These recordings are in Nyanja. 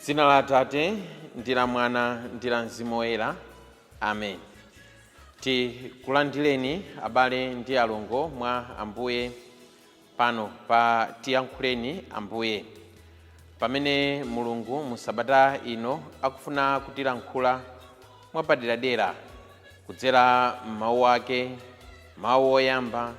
Dzina la Atate ndi la Mwana ndi la Mzimu Woyera, amen. Tikulandireni abale ndi alongo mwa Ambuye pano pa Tiyankhuleni Ambuye, pamene Mulungu mu sabata ino akufuna kutilankhula mwapaderadera kudzera m'mawu ake, mawu oyamba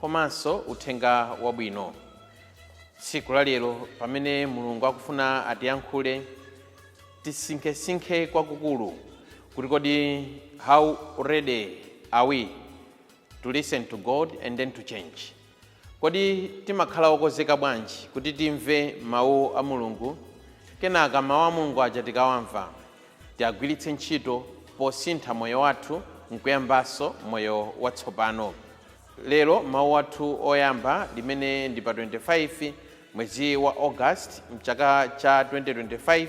komanso uthenga wabwino. Tsiku la lero pamene Mulungu akufuna atiyankhule, tisinkhesinkhe kwakukulu kuti kodi how ready are we to listen to God and then to change? Kodi timakhala okonzeka bwanji kuti timve mawu a Mulungu, kenaka mawu a Mulungu aja tikawamva tiagwiritse ntchito posintha moyo wathu nkuyambanso moyo watsopano? Lero mawu athu oyamba, limene ndi pa 25 mwezi wa August mchaka cha 2025,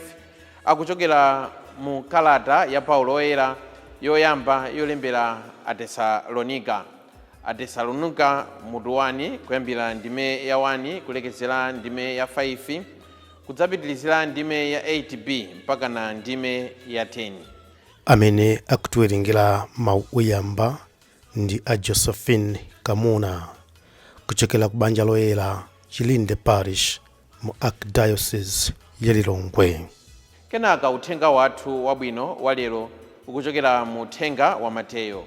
akuchokera mu kalata ya Paulo Oyera yoyamba yolembera Atesalonika, Atesalonika mutu 1, kuyambira ndime ya 1 kulekezera ndime ya 5, kudzapitirizira ndime ya 8b mpaka na ndime ya 10. Amene akutiwerengera mawu oyamba ndi a Josephine Kamuna kuchokera ku Banja Loyera, Chilinde Parish, mu Archdiocese ya Lilongwe. Kenaka uthenga wathu wabwino wa lero ukuchokera mu uthenga wa Mateyo,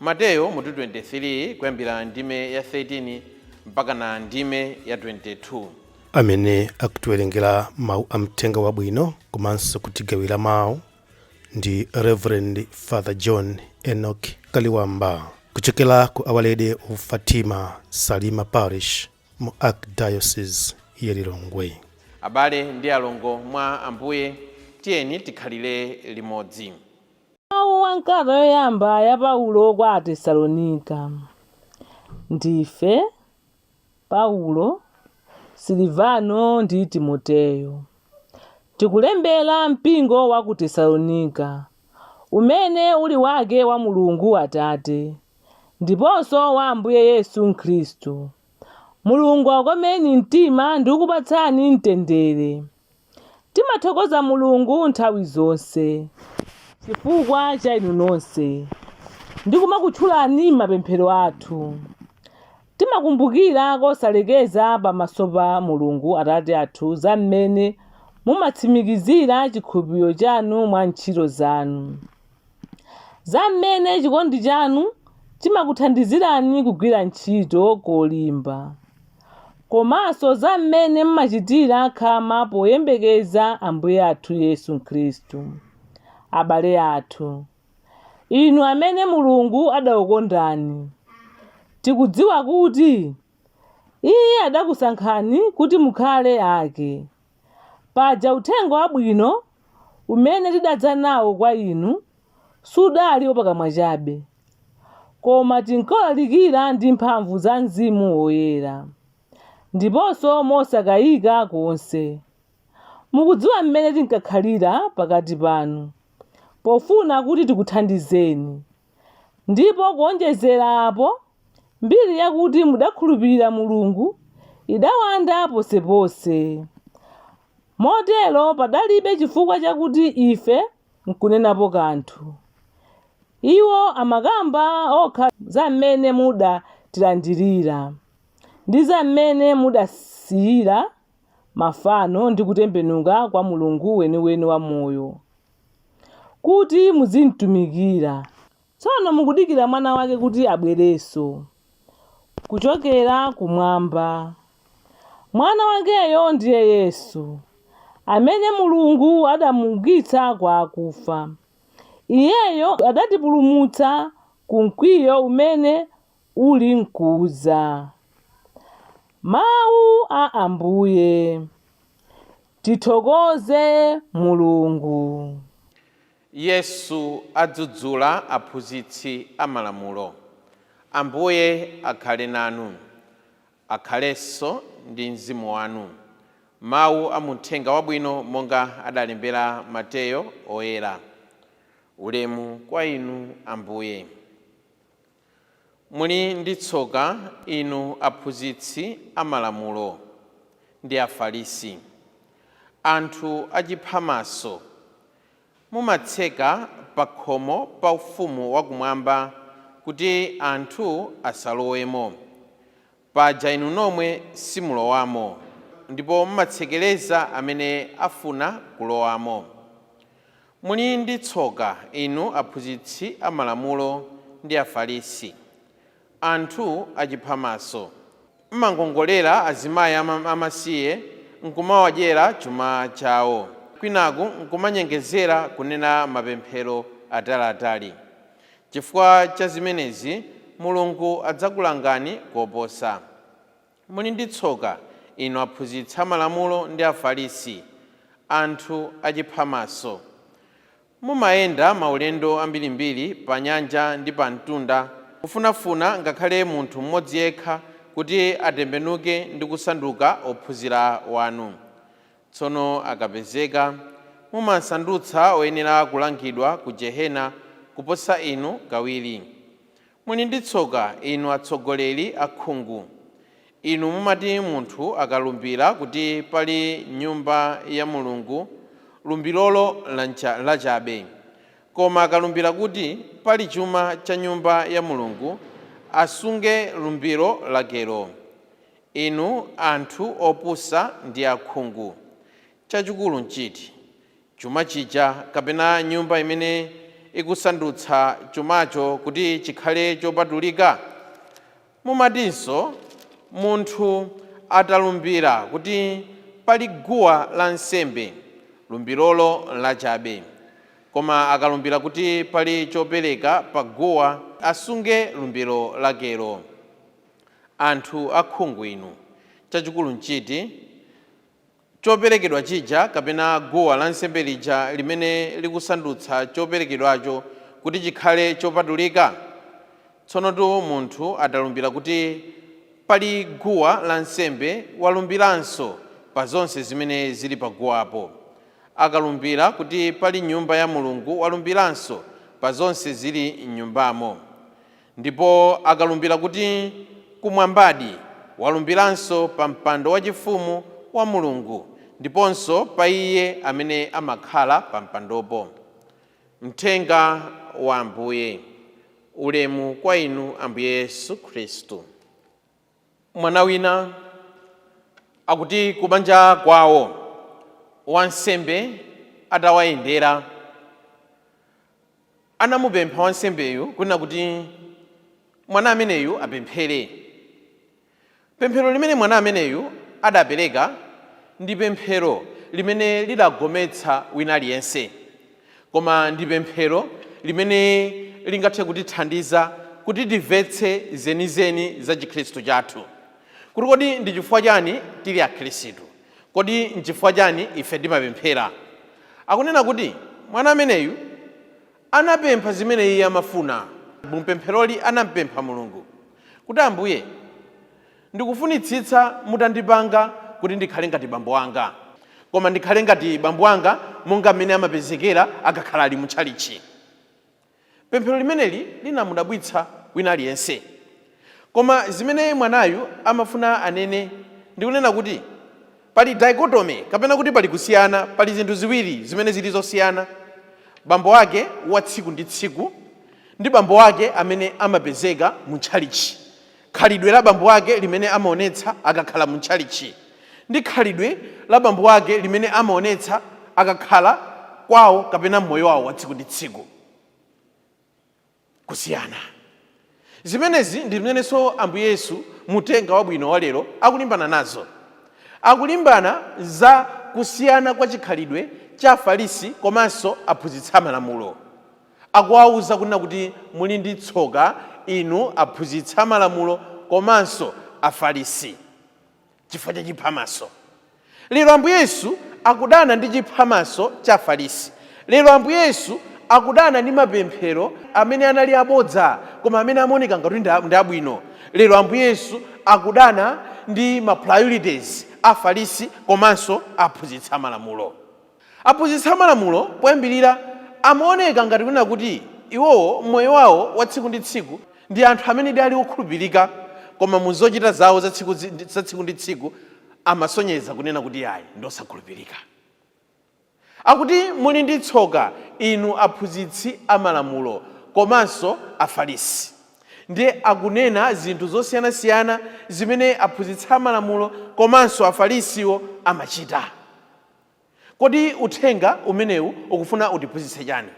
Mateyo mutu 23, kuyambira ndime ya 13 mpaka na ndime ya 22. Amene akutiwerengera mawu a mthenga wabwino komanso kutigawira mawu ndi Reverend Father John Enoch Kaliwamba kuchokera ku Our Lady of Fatima, Salima Parish, mu Archdiocese ya Lilongwe. Abale ndi alongo mwa Ambuye, tiyeni tikhalire limodzi. Mawu a m'kalata yoyamba ya Paulo kwa Atesalonika. Ndife, Paulo, Silivano ndi Timoteyo. Tikulembera mpingo wa ku Tesalonika, umene uli wake wa Mulungu Atate, ndiponso wa Ambuye Yesu Khristu. Mulungu akukomeni mtima ndi kukupatsani mtendere. Timathokoza Mulungu nthawi zonse chifukwa cha inu nonse, ndi kumakutchulani m'mapemphero athu. Timakumbukira kosalekeza pamaso pa Mulungu Atate athu za mmene mumatsimikizira chikhulupiriro chanu mwa ntchito zanu, za mmene chikondi chanu chimakuthandizirani kugwira ntchito kolimba, komanso za mmene mumachitira khama poyembekeza Ambuye athu Yesu Khristu. Abale athu, inu amene Mulungu adakukondani, tikudziwa kuti Iye adakusankhani kuti mukhale ake. Paja Uthenga Wabwino umene tidadza nawo kwa inu sudali wapakamwa chabe, koma tinkaulalikira ndi mphamvu za Mzimu Woyera, ndiponso mosakayika konse. Mukudziwa m'mene tinkakhalira pakati panu, pofuna kuti tikuthandizeni. Ndipo kuwonjezera apo, mbiri yakuti mudakhulupirira Mulungu idawanda ponseponse. Motero padalibe chifukwa chakuti ife nkunenapo kanthu. Iwo amakamba okha za m'mene mudatilandirira, ndi za m'mene mudasiyira mafano ndi kutembenuka kwa Mulungu weniweni wamoyo, kuti muzimtumikira. Tsono mukudikira Mwana wake kuti abwerenso kuchokera kumwamba. Mwana wakeyo ndiye Yesu, amene Mulungu adamuukitsa kwa akufa. Iyeyo adatipulumutsa ku mkwiyo umene ulinkudza. Mawu a Ambuye. Tithokoze Mulungu. Yesu adzudzula aphunzitsi a malamulo. Ambuye akhale nanu. Akhalenso ndi mzimu wanu. Mawu a muthenga wabwino monga adalembera Mateyo Oyera. Ulemu kwa inu, Ambuye. Muli ndi tsoka inu aphunzitsi a malamulo ndi Afarisi, Anthu achiphamaso, mumatseka pa khomo pa ufumu wakumwamba kuti anthu asalowemo. Paja inu nomwe simulowamo, ndipo mumatsekereza amene afuna kulowamo. Muli ndi tsoka inu aphunzitsi amalamulo ndi Afarisi, anthu achiphamaso! Mmangongolera azimayi amasiye nkumawadyera chuma chawo, kwinaku nkumanyengezera kunena mapemphero ataliatali. Chifukwa cha zimenezi Mulungu adzakulangani koposa. Muli ndi tsoka inu aphunzitsi amalamulo ndi Afarisi, anthu achiphamaso! Mumayenda maulendo ambirimbiri pa nyanja ndi pa mtunda, kufunafuna ngakhale munthu mmodzi yekha kuti atembenuke ndi kusanduka ophunzira wanu. Tsono akapezeka, mumasandutsa oyenera kulangidwa ku jehena kuposa inu kawiri. Muli ndi tsoka inu atsogoleri akhungu! Inu mumati munthu akalumbira kuti pali nyumba ya Mulungu, lumbirolo lachabe. Koma akalumbira kuti pali chuma cha nyumba ya Mulungu, asunge lumbiro lakelo. Inu anthu opusa ndi akhungu! Chachikulu nchiti, chuma chija kapena nyumba imene ikusandutsa chumacho kuti chikhale chopatulika? Mumatinso munthu atalumbira kuti pali guwa lansembe, lumbirolo lachabe. Koma akalumbira kuti pali chopereka pa guwa, asunge lumbiro lakelo. Anthu akhungu inu, chachikulu nchiti, choperekedwa chija kapena guwa lansembe lija limene likusandutsa choperekedwacho kuti chikhale chopatulika? Tsonotu munthu atalumbira kuti pali guwa lansembe, walumbiranso pa zonse zimene zili pa guwapo. Akalumbira kuti pali nyumba ya Mulungu, walumbiranso pa zonse zili m'nyumbamo. Ndipo akalumbira kuti kumwambadi, walumbiranso pa mpando wachifumu wa Mulungu ndiponso pa Iye amene amakhala pa mpandopo. Mthenga wa Ambuye. Ulemu kwa inu Ambuye Yesu Khristu. Mwana wina akuti kubanja kwawo wansembe atawayendera, anamupempha wansembeyu kunena kuti mwana ameneyu apemphere. Pemphero limene mwana ameneyu adapereka ndi pemphero limene lidagometsa wina aliyense, koma ndi pemphero limene lingathe kutithandiza kuti timvetse zenizeni za chikhristu chathu. Kuti kodi ndi chifukwa chani tili akhristu? Kodi nchifukwa chani ife timapemphera? Akunena kuti mwana ameneyu anapempha zimene iye amafuna. Mupempheroli anampempha Mulungu kuti, Ambuye, ndikufunitsitsa mutandipanga kuti ndikhale ngati bambo anga, koma ndikhale ngati bambo anga monga mmene amapezekera akakhala ali mutchalichi. Pemphero limeneli linamudabwitsa wina aliyense, koma zimene mwanayu amafuna anene ndikunena kuti pali dichotomy, kapena kuti pali kusiyana, pali zinthu ziwiri zimene zili zosiyana: bambo ake wa tsiku ndi tsiku ndi bambo ake amene amapezeka mutchalichi. Khalidwe la bambo ake limene amaonetsa akakhala mutchalichi ndi khalidwe la bambo ake limene amaonetsa akakhala kwawo kapena mmoyo wawo wa tsiku ndi tsiku, kusiyana. Zimenezi ndi zimenenso Ambuye Yesu muthenga wabwino wa lero akulimbana nazo. Akulimbana za kusiyana kwa chikhalidwe cha Afarisi komanso aphunzitsi amalamulo. Akuwauza kunena kuti muli ndi tsoka inu aphunzitsi amalamulo komanso Afarisi chifukwa cha chiphamaso. Lero Ambuye Yesu akudana ndi chiphamaso cha Afarisi. Lero Ambuye Yesu akudana ndi mapemphero amene anali abodza koma amene amaoneka ngati ndi abwino. Lero Ambuye Yesu akudana ndi ma priorities Afarisi komanso aphunzitsi amalamulo. Aphunzitsi amalamulo poyambirira amaoneka ngati kunena kuti iwowo moyo wawo wa tsiku ndi tsiku ndi anthu amene ali okhulupirika, koma mu zochita zawo za tsiku ndi tsiku amasonyeza kunena kuti ayi, ndi osakhulupirika. Akuti muli ndi tsoka inu aphunzitsi amalamulo komanso Afarisi. Ndiye akunena zinthu zosiyanasiyana zimene aphunzitsi amalamulo komanso Afarisiwo amachita. Kodi uthenga umenewu ukufuna utiphunzitse chani?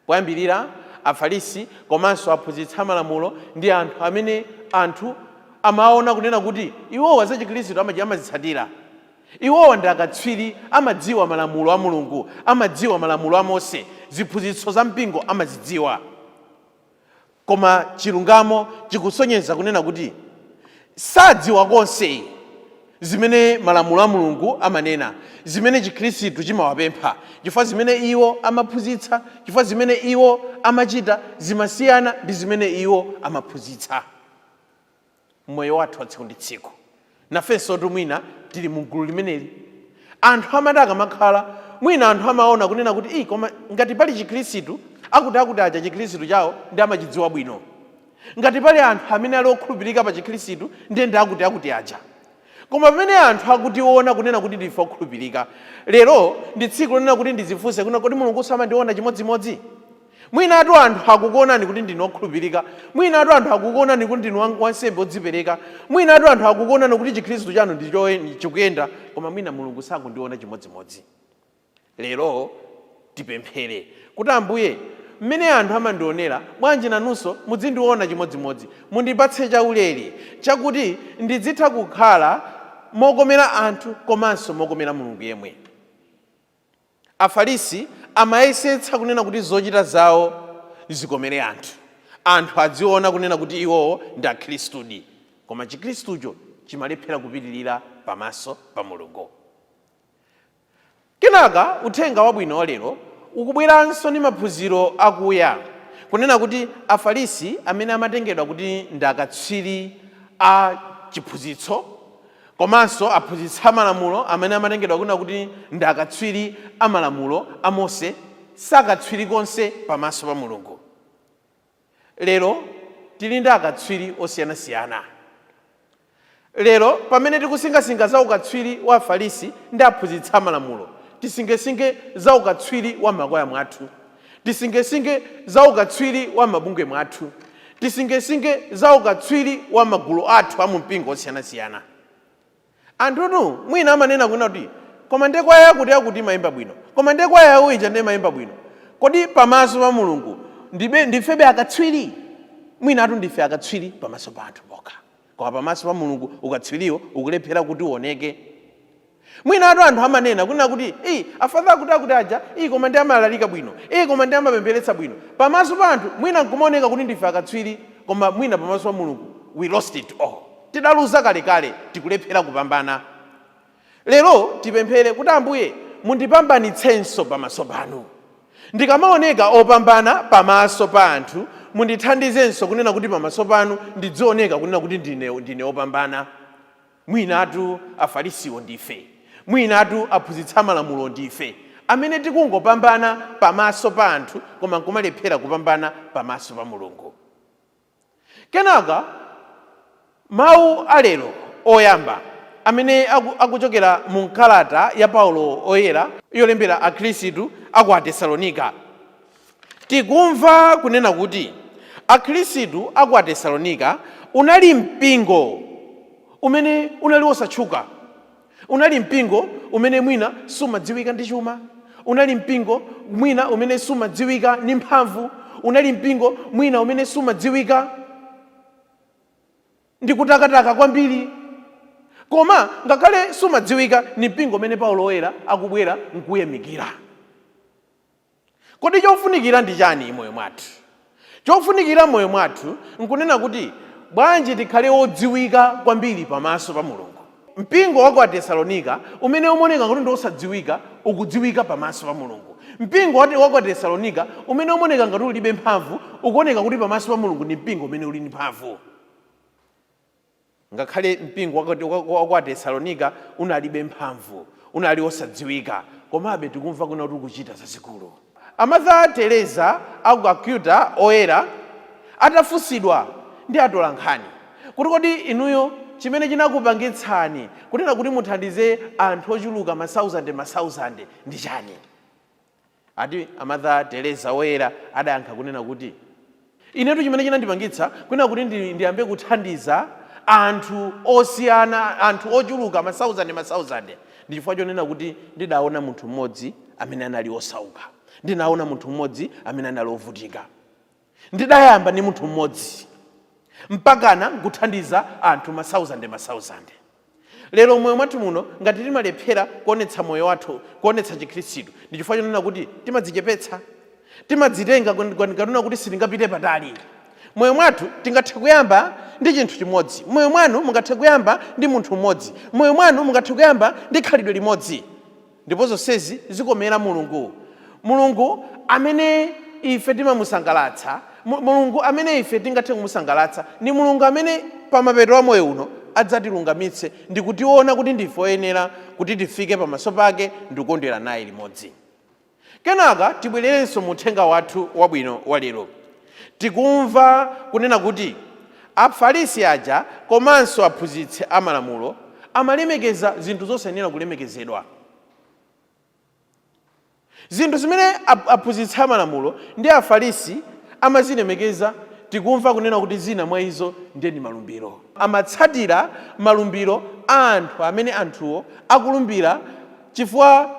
Poyambirira, Afarisi komanso aphunzitsi amalamulo ndi anthu amene anthu amaona kunena kuti iwowa za Chikhristu amazitsatira. Iwowa ndi akatswiri, amadziwa malamulo a Mulungu, amadziwa malamulo a Mose, ziphunzitso za mpingo amazidziwa. Koma chilungamo chikusonyeza kunena kuti sadziwa konse zimene malamulo a Mulungu amanena, zimene Chikhristu chimawapempha, chifukwa zimene iwo amaphunzitsa, chifukwa zimene iwo amachita zimasiyana ndi zimene iwo amaphunzitsa. Moyo wathu wa tsiku ndi tsiku, nafenso mwina tili mu gulu limeneli. Anthu amati akamakhala, mwina anthu amaona kunena kuti, koma ngati pali Chikhristu, akuti aja Chikhristu chawo ndi amachidziwa bwino. Ngati pali anthu amene ali okhulupirika pa Chikhristu, ndiye ndi akuti aja. Koma pamene anthu akutiona kunena kuti ndife okhulupirika, lero ndi tsiku lonena kuti ndizifunse kunena kuti Mulungu samandiona chimodzimodzi. Mwinatu anthu akukuonani kuti ndinu okhulupirika, mwinatu anthu akukuonani kuti ndinu wansembe odzipereka, mwinatu anthu akukuonani kuti Chikhristu chanu ndi chikuyenda, koma mwina Mulungu sakundiona chimodzimodzi. Lero tipemphere kuti Ambuye, mmene anthu amandionera, bwanji nanunso mudzindiona chimodzimodzi, mundipatse chaulere chakuti ndidzitha kukhala mokomera anthu komanso mokomera Mulungu yemwe. Afarisi amayesetsa kunena kuti zochita zawo zikomere anthu, anthu adziona kunena kuti iwowo ndi Akhristudi, koma Chikhristucho chimalephera kupitirira pamaso pa Mulungu. Kenaka uthenga wabwino wa lero ukubweranso ndi maphunziro akuya, kunena kuti Afarisi amene amatengedwa kuti ndi akatswiri a chiphunzitso komanso aphunzitsi amalamulo amene amatengedwa kunena kuti ndi akatswiri amalamulo a Mose, sakatswiri konse pamaso pa Mulungu. Lero tili ndi akatswiri osiyanasiyana. Lero pamene tikusingasinga za ukatswiri wa Afarisi ndi aphunzitsi amalamulo, tisingesinge za ukatswiri wa makwaya mwathu, tisingesinge za ukatswiri wa mabungwe mwathu, tisingesinge za ukatswiri wa magulu athu a mumpingo osiyanasiyana. Anthutu mwina amanena kunena kuti koma ndiye kwaya yakuti yakuti imayimba bwino, koma ndiye kwaya yawo ija ndiye imayimba bwino. Kodi pamaso pa Mulungu ndifebe akatswiri? Mwinatu ndife akatswiri pamaso pa anthu pokha, koma pamaso pa Mulungu ukatswiriwo ukulephera kuti uoneke. Mwinatu anthu amanena kunena kuti afatha akuti akuti aja, koma ndi amalalika bwino, koma ndi amapempheretsa bwino. Pamaso pa anthu mwina nkumaoneka kuti ndife akatswiri, koma mwina pamaso pa Mulungu we lost it all, tidaluza kalekale, tikulephera kupambana. Lero tipemphere kuti Ambuye mundipambanitsenso pamaso panu. Ndikamaoneka opambana pamaso pa anthu, mundithandizenso kunena kuti pamaso panu ndidzioneka kunena kuti ndine opambana. Mwinatu Afarisiwo ndife, mwinatu aphunzitsi amalamulo ndife, amene tikungopambana pamaso pa anthu koma nkumalephera kupambana pamaso pa Mulungu. Kenaka mawu alero oyamba amene akuchokera mu nkalata ya Paulo oyera yolembera Akhristu aku Atesalonika, tikumva kunena kuti Akhristu aku Atesalonika unali mpingo umene unali wosatchuka, unali mpingo umene mwina sumadziwika ndi chuma, unali mpingo mwina umene sumadziwika ndi mphamvu, unali mpingo mwina umene sumadziwika ndi kutakataka kwambiri. Koma ngakhale sumadziwika, ni mpingo umene Paulo oyera akubwera nkuyamikira. Kodi chofunikira ndi chani moyo mwathu? Chofunikira moyo mwathu nkunena kuti bwanji tikhale odziwika kwambiri pamaso pa Mulungu. Mpingo wa ku Atesalonika umene umaoneka kuti ndi osadziwika ukudziwika pamaso pa Mulungu. Mpingo wa ku Atesalonika umene umaoneka ngati ulibe mphamvu ukuoneka kuti pamaso pa Mulungu ndi mpingo umene uli ndi mphamvu. Ngakhale mpingo wa ku Atesalonika unalibe mphamvu, unali osadziwika, komabe tikumva kuna kuti ukuchita zazikulu. Amatha Teresa aku Calcutta oyera atafunsidwa ndi atolankhani kuti kodi inuyo chimene chinakupangitsani kunena kuti muthandize anthu ochuluka masauzande masauzande ndi chani? Ati a Mother Teresa woyera adayankha kunena kuti, inetu chimene chinandipangitsa kwina kuti ndiyambe kuthandiza anthu osiyana, anthu ochuluka masauzande masauzande, ndi chifukwa chonena kuti ndidaona munthu mmodzi amene anali osauka, ndinaona munthu mmodzi amene anali ovutika. Ndidayamba ndi munthu mmodzi mpakana nkuthandiza anthu masauzande masauzande. Lero moyo mwathu muno ngati timalephera kuonetsa moyo wathu, kuonetsa Chikhristu, ndi chifukwa chonena kuti timadzichepetsa, timadzitenga kanena kuti sitingapite patali. Moyo mwathu tingathe kuyamba ndi chinthu chimodzi. Moyo mwanu mungathe kuyamba ndi munthu mmodzi. Moyo mwanu mungathe kuyamba ndi khalidwe limodzi, ndipo zonsezi zikomera Mulungu. Mulungu amene ife timamusangalatsa, Mulungu amene ife tingathe kumusangalatsa ndi Mulungu amene pamapeto a moyo uno adzatilungamitse ndi kutiona kuti ndife oyenera kuti tifike pamaso pake ndi kukondwera naye limodzi. Kenaka tibwererenso mu uthenga wathu wabwino wa lero. Tikumva kunena kuti Afarisi aja komanso aphunzitsi amalamulo amalemekeza zinthu zosayenera kulemekezedwa. Zinthu zimene aphunzitsi amalamulo ndi Afarisi amazilemekeza, tikumva kunena kuti zina mwa izo ndiye ndi malumbiro. Amatsatira malumbiro a anthu amene anthuwo akulumbira chifukwa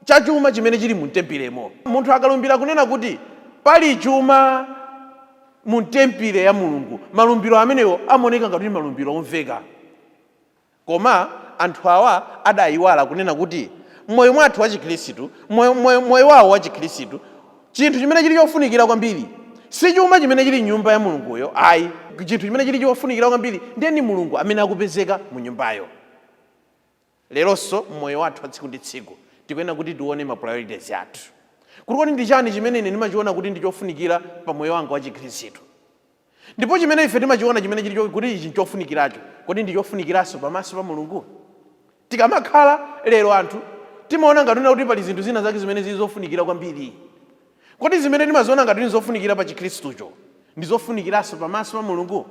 cha chuma chimene chili mu tempilemo. Munthu akalumbira kunena kuti pali chuma mu tempile ya Mulungu, malumbiro amenewo amaoneka ngati malumbiro omveka. Koma anthu awa adayiwala kunena kuti moyo mwathu wa Chikhristu, moyo wawo wa Chikhristu, chinthu chimene chili chofunikira kwambiri si chuma chimene chili nyumba ya Mulunguyo ayi. Chinthu chimene chili chofunikira kwambiri ndiye ndi Mulungu amene akupezeka mu nyumbayo. Leronso moyo wathu wa tsiku ndi tsiku tikuyenera kuti tione ma priorities athu, kuti kodi ndi chani chimene ine ndimachiona kuti ndi chofunikira pa moyo wanga wa Chikhristu, ndipo chimene ife timachiona chimene chili kuti ichi nchofunikiracho, kodi ndi chofunikiranso pamaso pa Mulungu? Tikamakhala lero anthu timaona ngati kuti pali zinthu zina zake zimene zili zofunikira kwambiri. Kodi zimene timaziona ngati ndi zofunikira pa Chikhristucho ndi zofunikiranso pamaso pa Mulungu?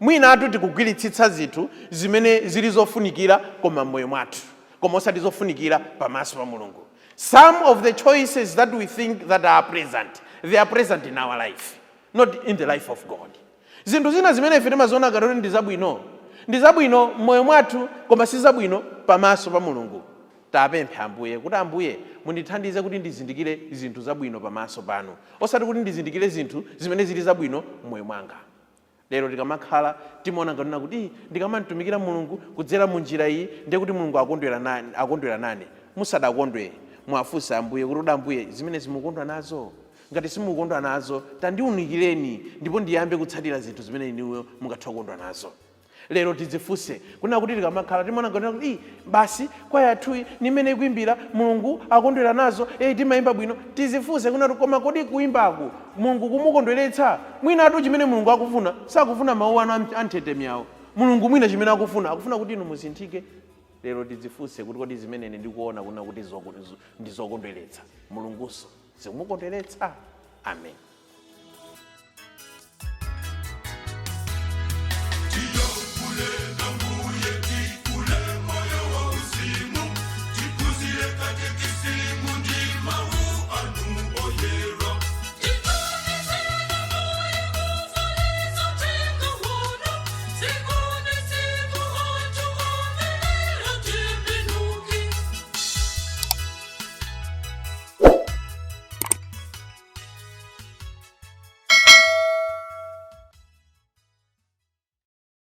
Mwinatu tikugwiritsitsa zinthu zimene zili zofunikira koma m'moyo mwathu, koma osati zofunikira pamaso pa Mulungu. Some of the choices that we think that are present, they are present in our life, not in the life of God. Zinthu zina zimene ife timaziona ngati kuti ndi zabwino, ndi zabwino m'moyo mwathu, koma si zabwino pamaso pa Mulungu. Tapemphe Ambuye kuti, Ambuye, mundithandize kuti ndizindikire zinthu zabwino pamaso panu, osati kuti ndizindikire zinthu zimene zili zabwino m'moyo mwanga. Lero tikamakhala timaona ngati kuti ndikamamtumikira Mulungu kudzera mu njira iyi ndiye kuti Mulungu akondwera nane. Musadakondwe, mwafunsa Ambuye kuti, kodi Ambuye, zimene zimukondwa nazo? Ngati simukondwa nazo, tandiunikireni ndipo ndiyambe kutsatira zinthu zimene inuyo mungathe kukondwa nazo. Lero tidzifunse kunena kuti tikamakhala timaona ngati kuti basi kwaya yathuyi ni imene ikuimbira, Mulungu akondwera nazo, timayimba bwino. Tizifunse kunena kuti koma kodi kuimbaku Mulungu kumukondweretsa? Mwinatu chimene Mulungu akufuna, sakufuna mawu anu anthetemyawo. Mulungu mwina chimene akufuna, akufuna kuti inu musinthike. Lero tidzifunse kuti kodi zimene ine ndikuona kunena kuti ndi zokondweretsa, Mulungunso zikumukondweretsa? Amen.